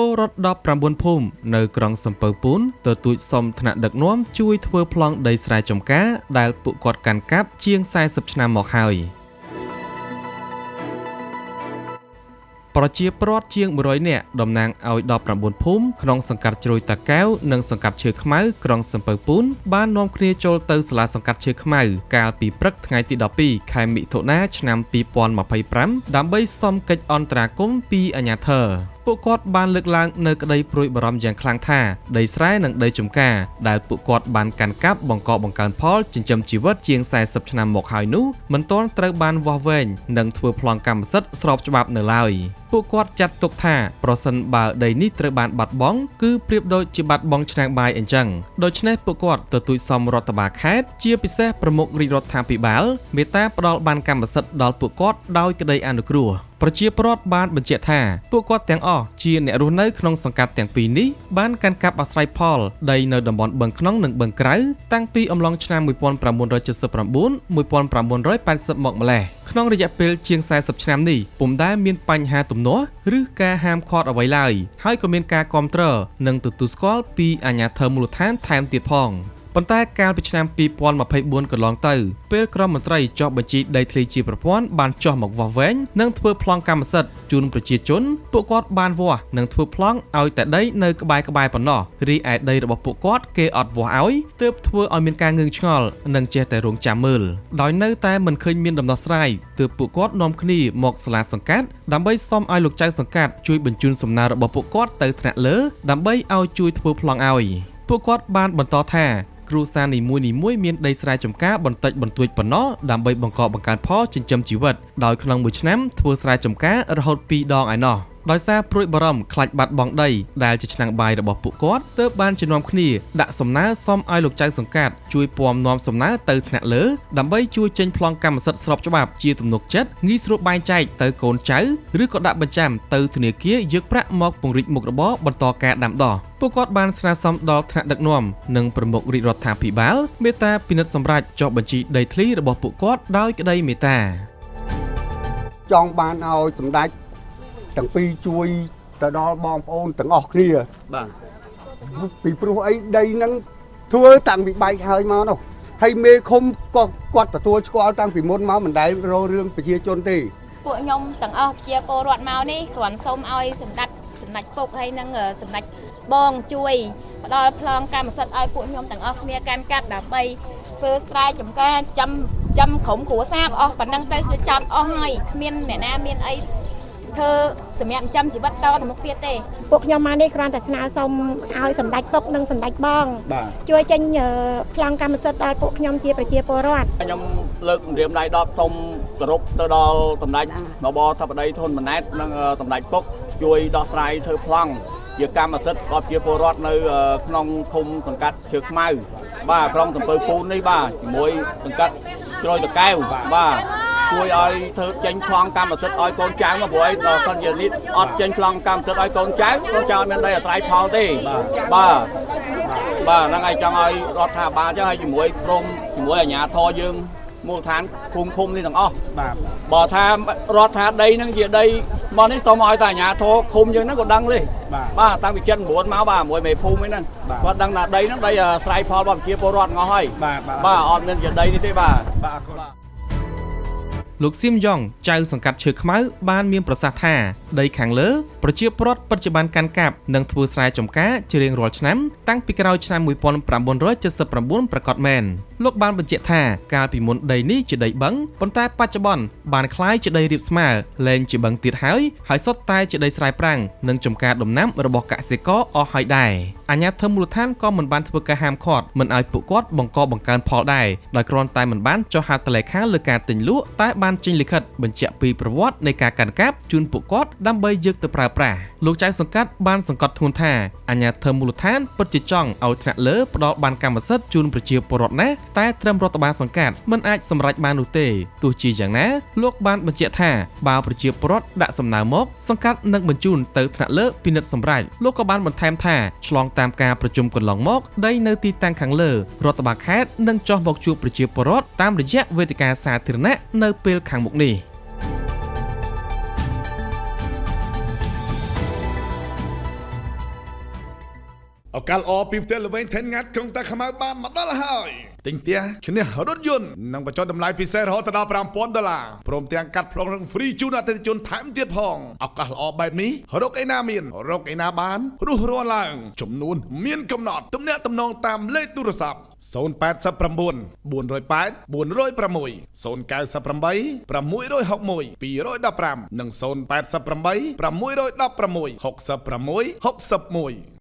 ពលរដ្ឋ19ភូមិនៅក្រុងសំពៅពូនទទូចសុំថ្នាក់ដឹកនាំជួយធ្វើប្លង់ដីស្រែចម្ការដែលពួកគាត់កាន់កាប់ជាង40ឆ្នាំមកហើយប្រជាពលរដ្ឋជាង100នាក់តំណាងឲ្យ19ភូមិក្នុងសង្កាត់ជ្រោយតាកែវនិងសង្កាត់ឈើខ្មៅក្រុងសំពៅពូនបាននាំគ្នាចូលទៅសាលាសង្កាត់ឈើខ្មៅកាលពីព្រឹកថ្ងៃទី12ខែមិថុនាឆ្នាំ2025ដើម្បីសុំកិច្ចអន្តរាគមន៍ពីអាជ្ញាធរពួកគាត់បានលើកឡើងនៅក្តីព្រួយបារម្ភយ៉ាងខ្លាំងថាដីស្រែនិងដីចម្ការដែលពួកគាត់បានកាន់កាប់បង្កបង្កើនផលចិញ្ចឹមជីវិតជាង40ឆ្នាំមកហើយនោះមិនទាន់ត្រូវបានវាស់វែងនិងធ្វើប្លង់កម្មសិទ្ធិស្របច្បាប់នៅឡើយពួកគាត់ចាត់ទុកថាប្រសិនបើដីនេះត្រូវបានបាត់បង់គឺប្រៀបដូចជាបាត់បង់ឆ្នាំងបាយអញ្ចឹងដូច្នេះពួកគាត់ទទូចសុំរដ្ឋបាលខេត្តជាពិសេសប្រមុខរាជរដ្ឋាភិបាលមេត្តាផ្ដល់បានកម្មសិទ្ធិដល់ពួកគាត់ដោយក្តីអនុគ្រោះប្រជាពលរដ្ឋបានបញ្ជាក់ថាពួកគាត់ទាំងអស់ជាអ្នករស់នៅក្នុងសង្កាត់ទាំងពីរនេះបានកាន់កាប់អាស្រ័យផលដីនៅតំបន់បឹងក្នុងនិងបឹងក្រៅតាំងពីអំឡុងឆ្នាំ1979 1980មកម្ល៉េះក្នុងរយៈពេលជាង40ឆ្នាំនេះពុំដែលមានបញ្ហាទំនាស់ឬការហាមឃាត់អ្វីឡើយហើយក៏មានការគាំទ្រនិងទទួលស្គាល់ពីអាជ្ញាធរមូលដ្ឋានថែមទៀតផងប៉ុន្តែកាលពីឆ្នាំ2024កន្លងទៅពេលក្រុមមន្ត្រីចុះបញ្ជីដីធ្លីជាប្រព័ន្ធបានចុះមកវាស់វែងនិងធ្វើប្លង់កម្មសិទ្ធិជូនប្រជាជនពួកគាត់បានវាស់និងធ្វើប្លង់ឲ្យតែដីនៅក្បែរៗប៉ុណ្ណោះរីឯដីរបស់ពួកគាត់គេអត់វាស់ឲ្យទើបធ្វើឲ្យមានការងឿងឆ្ងល់និងចេះតែរងចាំមើលដោយនៅតែមិនឃើញមានដំណោះស្រាយទើបពួកគាត់នាំគ្នាមកសាលាសង្កាត់ដើម្បីសុំឲ្យលោកចៅសង្កាត់ជួយបញ្ជូនសំណើរបស់ពួកគាត់ទៅថ្នាក់លើដើម្បីឲ្យជួយធ្វើប្លង់ឲ្យពួកគាត់បានបន្តថាគ្រួសារនីមួយៗមានដីស្រែចម្ការបន្តិចបន្តួចប៉ុណ្ណោះដើម្បីបង្កបង្កើនផលចិញ្ចឹមជីវិតដោយក្នុងមួយឆ្នាំធ្វើស្រែចម្ការរហូត2ដងឯណោះដោយសារព្រួយបារម្ភខ្លាចបាត់បង់ដីដែលជាឆ្នាំងបាយរបស់ពួកគាត់ទើបបានជំនុំគ្នាដាក់សំណើសុំឲ្យលោកចៅសង្កាត់ជួយពំនាំសំណើទៅថ្នាក់លើដើម្បីជួយចេញប្លង់កម្មសិទ្ធិស្របច្បាប់ជាទំនុកចិត្តងាយស្រួលបែងចែកទៅកូនចៅឬក៏ដាក់បញ្ចាំទៅធនាគារយកប្រាក់មកពង្រីកមុខរបរបន្តការដាំដុះពួកគាត់បានស្នើសុំដល់ថ្នាក់ដឹកនាំនិងប្រមុខរាជរដ្ឋាភិបាលមេត្តាពិនិត្យសម្រេចចុះបញ្ជីដីធ្លីរបស់ពួកគាត់ដោយក្តីមេត្តាចង់បានឲ្យសម្ដេចទាំងពីរជួយទៅដល់បងប្អូនទាំងអស់គ្នាបាទពីព្រោះអីដីហ្នឹងធ្វើតាំងពីបែកហើយមកនោះហើយមេឃុំក៏គាត់ទទួលស្គាល់តាំងពីមុនមកមិនដែលរករឿងប្រជាជនទេពួកខ្ញុំទាំងអស់ជាពលរដ្ឋមកនេះគ្រាន់សូមឲ្យសម្ដេចពុកហើយនិងសម្ដេចបងជួយផ្ដល់ប្លង់កម្មសិទ្ធិឲ្យពួកខ្ញុំទាំងអស់គ្នាកាន់កាប់ដើម្បីធ្វើស្រែចម្ការចាំក្រុមគ្រួសារអស់ប៉ុណ្ណឹងទៅគឺចាប់អស់ហើយគ្មានអ្នកណាមានអីធ្វើសម្រាប់ចាំជីវិតតទៅមុខទៀតទេពួកខ្ញុំមកនេះគ្រាន់តែស្នើសុំឲ្យសម្ដេចពុកនិងសម្ដេចបងជួយចេញប្លង់កម្មសិទ្ធិដល់ពួកខ្ញុំជាប្រជាពលរដ្ឋខ្ញុំលើកម្រាមដៃ10សូមគោរពទៅដល់សម្ដេចនបធិបតីធនម៉ាណែតនិងសម្ដេចពុកជួយដោះស្រាយធ្វើប្លង់ជាកម្មសិទ្ធិរបស់ជាពលរដ្ឋនៅក្នុងឃុំសង្កាត់ឈើខ្មៅបាទក្រុងសំពៅពូននេះបាទជាមួយសង្កាត់ជ្រោយតកែវបាទជួយឲ្យធ្វើចេញប្លង់កម្មសិទ្ធិឲ្យកូនចៅមកព្រោះអីដល់សិនជានេះអត់ចេញប្លង់កម្មសិទ្ធិឲ្យកូនចៅកូនចៅអត់មានដីអាស្រ័យផលទេបាទបាទហ្នឹងហើយចង់ឲ្យរដ្ឋាភិបាលចឹងឲ្យជាមួយព្រមជាមួយអាជ្ញាធរយើងមូលដ្ឋានភូមិនេះទាំងអស់បាទបើថារដ្ឋថាដីហ្នឹងជាដីមកនេះសូមឲ្យតែអាជ្ញាធរឃុំយើងហ្នឹងក៏ដឹងទេបាទតាំងពី79មកបាទមួយមេភូមិហ្នឹងគាត់ដឹងថាដីហ្នឹងដីអាស្រ័យផលរបស់ប្រជាពលរដ្ឋទាំងអស់ហើយបាទអត់មានជាដីនេះទេបាទបាទអរគុណលោកសៀមយ៉ងចៅសង្កាត់ឈើខ្មៅបានមានប្រសាសន៍ថាដីខាងលើប្រជាពលរដ្ឋពិតជាបានកាន់កាប់និងធ្វើស្រែចម្ការជារៀងរាល់ឆ្នាំតាំងពីក្រោយឆ្នាំ1979ប្រាកដមែនលោកបានបញ្ជាក់ថាកាលពីមុនដីនេះជាដីបឹងប៉ុន្តែបច្ចុប្បន្នបានក្លាយជាដីរាបស្មើលែងជាបឹងទៀតហើយហើយសុទ្ធតែជាដីស្រែប្រាំងនិងចម្ការដំណាំរបស់កសិករអស់ហើយដែរអាជ្ញាធរមូលដ្ឋានក៏មិនបានធ្វើការហាមឃាត់មិនឲ្យពួកគាត់បង្កបង្កើនផលដែរដោយគ្រាន់តែមិនបានចុះហត្ថលេខាលើការទិញលក់តែបានចេញលិខិតបញ្ជាក់ពីប្រវត្តិនៃការកាន់កាប់ជូនពួកគាត់ដើម្បីយកទៅប្រើប្រាស់លោកចៅសង្កាត់បានសង្កត់ធ្ងន់ថាអាជ្ញាធរមូលដ្ឋានពិតជាចង់ឲ្យថ្នាក់លើផ្ដល់បានកម្មសិទ្ធិជូនប្រជាពលរដ្ឋណាស់តែត្រឹមរដ្ឋបាលសង្កាត់មិនអាចសម្រេចបាននោះទេទោះជាយ៉ាងណាលោកបានបញ្ជាក់ថាបើប្រជាពលរដ្ឋដាក់សំណើមកសង្កាត់នឹងបញ្ជូនទៅថ្នាក់លើពិនិត្យសម្រេចលោកក៏បានបន្ថែមថាឆ្លងតាមការប្រជុំកន្លងមកដីនៅទីតាំងខាងលើរដ្ឋបាលខេត្តនឹងចុះមកជួបប្រជាពលរដ្ឋតាមរយៈវេទិកាសាធារណៈនៅពេលខាងមុខនេះ។ ឱកាសល្អពីផ្ទះល្វែងថេនងាត់ក្រុងតាខ្មៅបានមកដល់ហើយទិញផ្ទះឈ្នះរថយន្តនិងបញ្ចុះតម្លៃពិសេសរហូតដល់5000ដុល្លារព្រមទាំងកាត់ប្លង់រឹង free ជូនអតិថិជនថែមទៀតផងឱកាសល្អបែបនេះរកឯណាមានរកឯណាបានរស់រាល់ឡើងចំនួនមានកំណត់ទំនាក់ទំនងតាមលេខទូរស័ព្ទ089 408 406 098 661 215និង088 616 66 61។